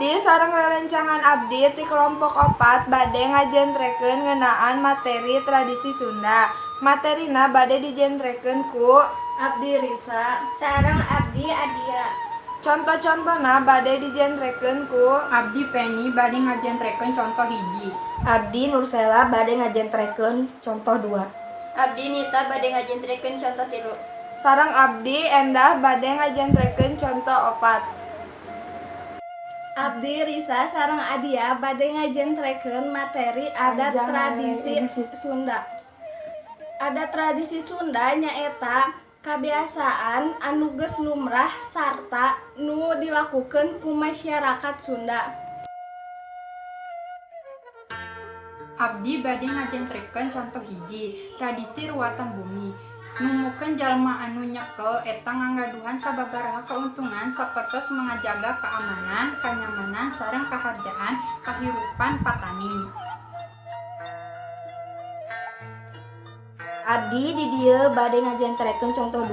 Abdi sareng rerencangan abdi ti kelompok 4 bade ngajentrekeun ngeunaan materi tradisi Sunda. Materina bade dijentrekeun ku Abdi Risa sareng abdi Adia. Conto-contona bade dijentrekeun ku Abdi Peni bade ngajentrekeun conto 1. Abdi Nursela bade ngajentrekeun conto 2. Abdi Nita bade ngajentrekeun conto 3. Sareng abdi Endah bade ngajentrekeun conto 4. Abdi Risa sareng Adia bade ngajentrekeun materi adat Panjang, tradisi ini sih. Sunda. Adat tradisi Sunda nyaeta kabiasaan anu geus lumrah sarta nu dilakukeun ku masyarakat Sunda. Abdi bade ngajentrekeun conto 1, tradisi ruatan bumi. Numukeun jalma anu nyekel eta ngagaduhan sababaraha keuntungan sapertos mangajaga keamanan, kanyamanan sareng kaharjaan kahirupan patani. Abdi di dieu bade ngajentrekeun conto 2,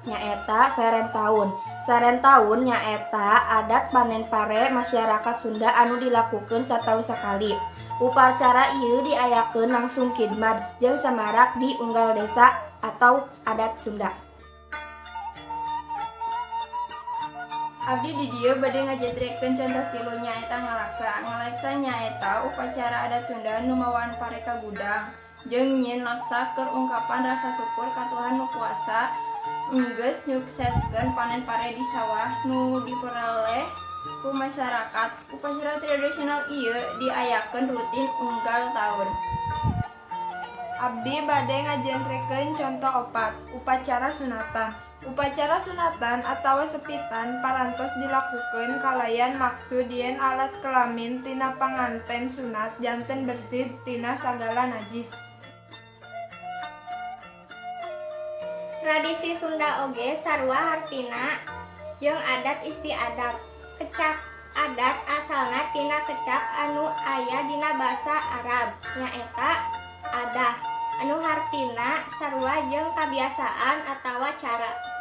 nyaeta seren taun. Seren taun nyaeta adat panen pare masyarakat Sunda anu dilakukeun sataun sakali. Upacara ieu diayakeun langsung khidmat jeung samarak di unggal desa atau adat Sunda. Abdi di dieu bade ngajentrekeun conto 3 nyaeta ngalaksa. Ngalaksa nyaeta upacara adat Sunda nu mawaan pare ka gudang jeung nyieun laksa keur ungkapan rasa syukur ka Tuhan nu kuasa enggeus nyukseskeun panen pare di sawah nu diperoleh ku masyarakat. Upacara tradisional ieu diayakeun rutin unggal taun. Abdi bade ngajentrekeun conto 4, upacara sunatan. Upacara sunatan atawa sepitan parantos dilakukeun kalayan maksud yen alat kelamin tina panganten sunat janten bersih tina sagala najis. Tradisi Sunda oge sarua hartina jeung adat istiadat. Kecap adat asalna tina kecap anu aya dina basa Arab nyaeta adah anu hartina sarua jeung kabiasaan atawa cara.